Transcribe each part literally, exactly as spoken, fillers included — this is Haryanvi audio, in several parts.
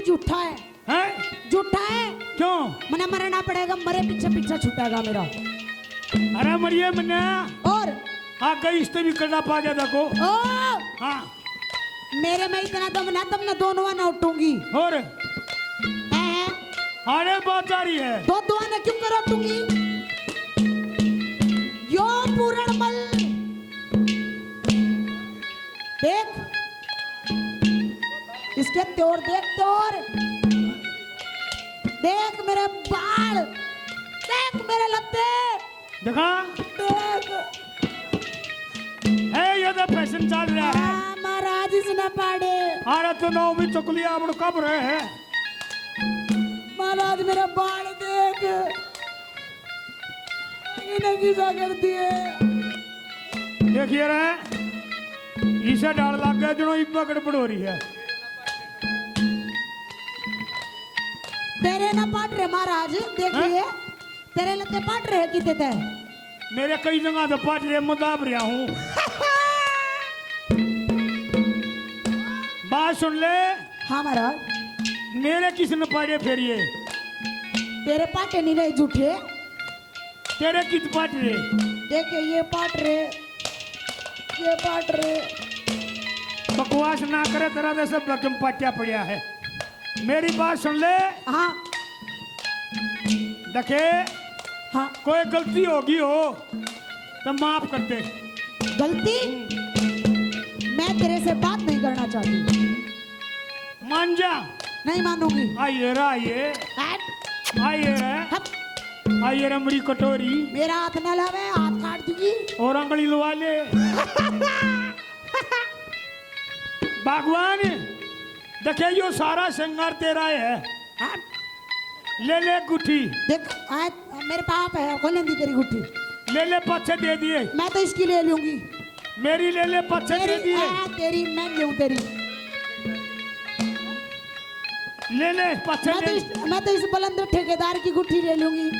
झूठा है। हैं? झूठा है। क्यों? मने मरना पड़ेगा, मरे पीछे पीछे छूटेगा मेरा। अरे मरिए मन्ने। और? आगे इससे भी कड़ा पा गया देखो। ओ! हाँ। मेरे में इतना दम ना, तुमने दोनों ना उठूंगी। और? हैं? अरे बात आ रही है। दो दो ने क्यों करो उठूंगी? यो पूरण मल। देख, इसके त्योर देख, त्योर। देख मेरे बाल, देख मेरे लत्ते। देखा? देख। है, ये तो फैशन चल रहा है। हाँ, महाराज इसने पाड़े। अरे तो नौ भी चुकलिया अब कब रहे हैं? महाराज मेरा बाल देख। इन्हें किसा कर दिए। देखिए रे, इसे डर लग गया, जनो इब्बा गड़बड़ हो रही है। तेरे ना पाट रहे महाराज, देखिए, हैं? तेरे लत्ते पाट रहे किते ते। मेरे कई जगह तो पाट रहे, मैं दाब रहा हूँ। बात सुन ले। हाँ महाराज। मेरे किसने पाड़े फेरिए? तेरे पाटे नहीं रहे झूठे। तेरे कित पाट रहे? देखे ये पाट रहे, ये पाट रहे। बकवास ना करे, तेरा तो सब रकम पाटिया पड़या है। मेरी बात सुन ले। हाँ। देखे, हाँ। कोई गलती होगी हो तो माफ कर दे। गलती? मैं तेरे से बात नहीं करना चाहती। मान जा। नहीं मानूंगी। आइए रे, आइए। हट। आइए रे। हट। आइए रे, मरी कटोरी। मेरा हाथ ना लावे, हाथ काट दूंगी। और आंगली लवा ले। भगवान, देखे, यो सारा श्रृंगार तेरा है। हट। ले ले गुट्ठी। देख, आज मेरे पाप है, कौन लेंदी तेरी गुट्ठी? ले ले, पाछे दे दिए। मैं तो इसकी ले लूंगी। मेरी ले ले, पाछे दे मेरी, दिए। आ, तेरी मैं लूं तेरी। ले ले, पाछे मैं तो ले। इस, मैं तो इस बलंद ठेकेदार की गुट्ठी ले लूंगी।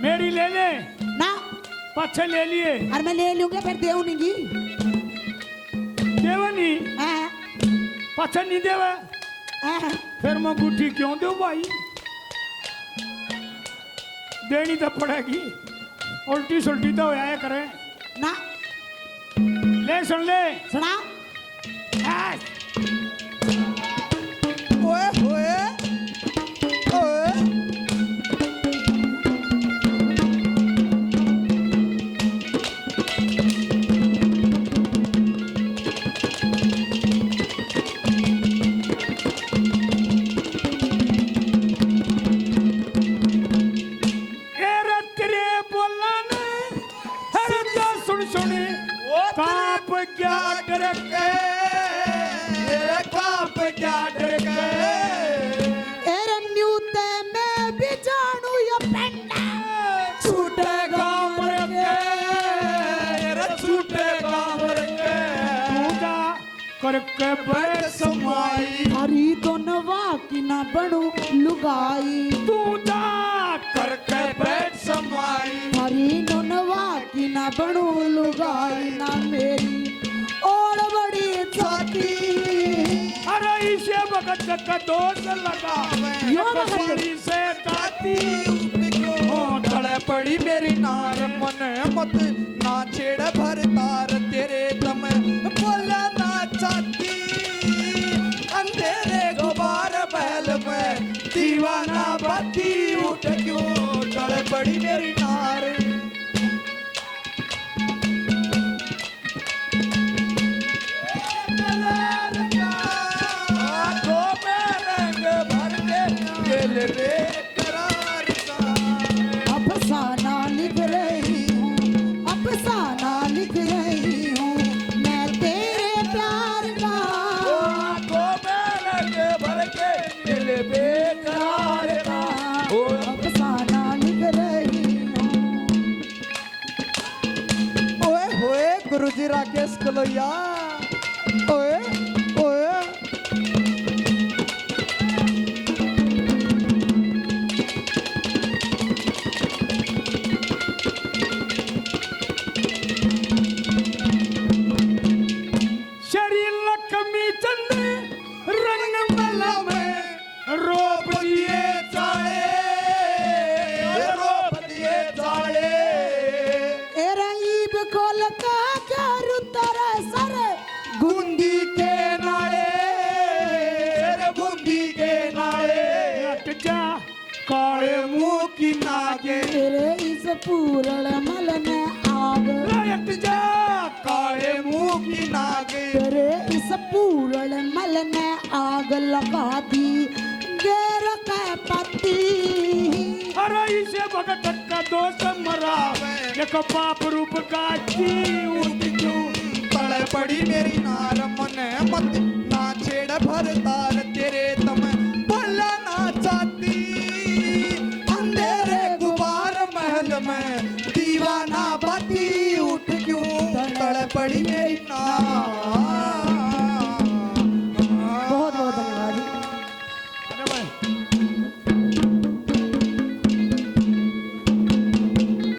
मेरी ले ले। ना। पाछे ले लिए। और मैं ले लूंगी, फिर देऊ नहीं। देवे नहीं। हाँ। पाछे नहीं देवे। हाँ। फिर मैं गुट्ठी क्यों दूं भाई? देनी तो पड़ेगी, उल्टी सुल्टी तो होया करे ना। ले सुन ले। सुना। हाँ। ओए होए, ओए। ए रे तेरे बोलां ने, हर जा सुन सुन, ओ तेरे कांप गया डर के, तेरे कांप गया डर के। ए रे न्यू ते मैं भी जानू यो पेंडा, छूटेगा मर के, ए रे छूटेगा मर के। तू जा करके बैठ समाई। थारी दोनवा की ना बनू लुगाई। तू जा करके बैठ समाई। थारी दोनवा की ना बनू लुगाई ना मेरी और बड़ी छाती। अरे इसे वक्त का दोष लगा यो एक वक्त। सारी से काती। ओ तले पड़ी मेरी नार मन मत ना छेड़ भर तार तेरे दम बोला ना चाहती। अंधेरे गुबार महल में दीवाना बाती उठ क्यों चढ़ पड़ी मेरी नार। आंखों में रंग भर के दिल बेकरार का। अफसाना लिख रही हूँ, अफसाना लिख रही हूँ मैं तेरे प्यार का। आंखों में रंग भर के दिल बेकरार का। अफसाना लिख रही हूँ। ओए होए गुरुजी राकेश कलोया। ओए, ओए। श्री लक्ष्मी चंद मलम रोप दिए चाले, रोप दिए चाले। एरे ईब खोल का चारू तरह सर गुंदी के नाले, रे गुंदी के नाले। हट जा काले मुंह की नागे। तेरे इस पूरण मल ने आग। हट जा काले मुंह की नागे। तेरे इस पूरण मल ने आग लगा दी गेर के पत्ती। अरे इसे भगत का दोष मरावे, एक बाप रूप का जी उठ क्यों। तले पड़ी मेरी नार मने मत ना छेड़ भर तार।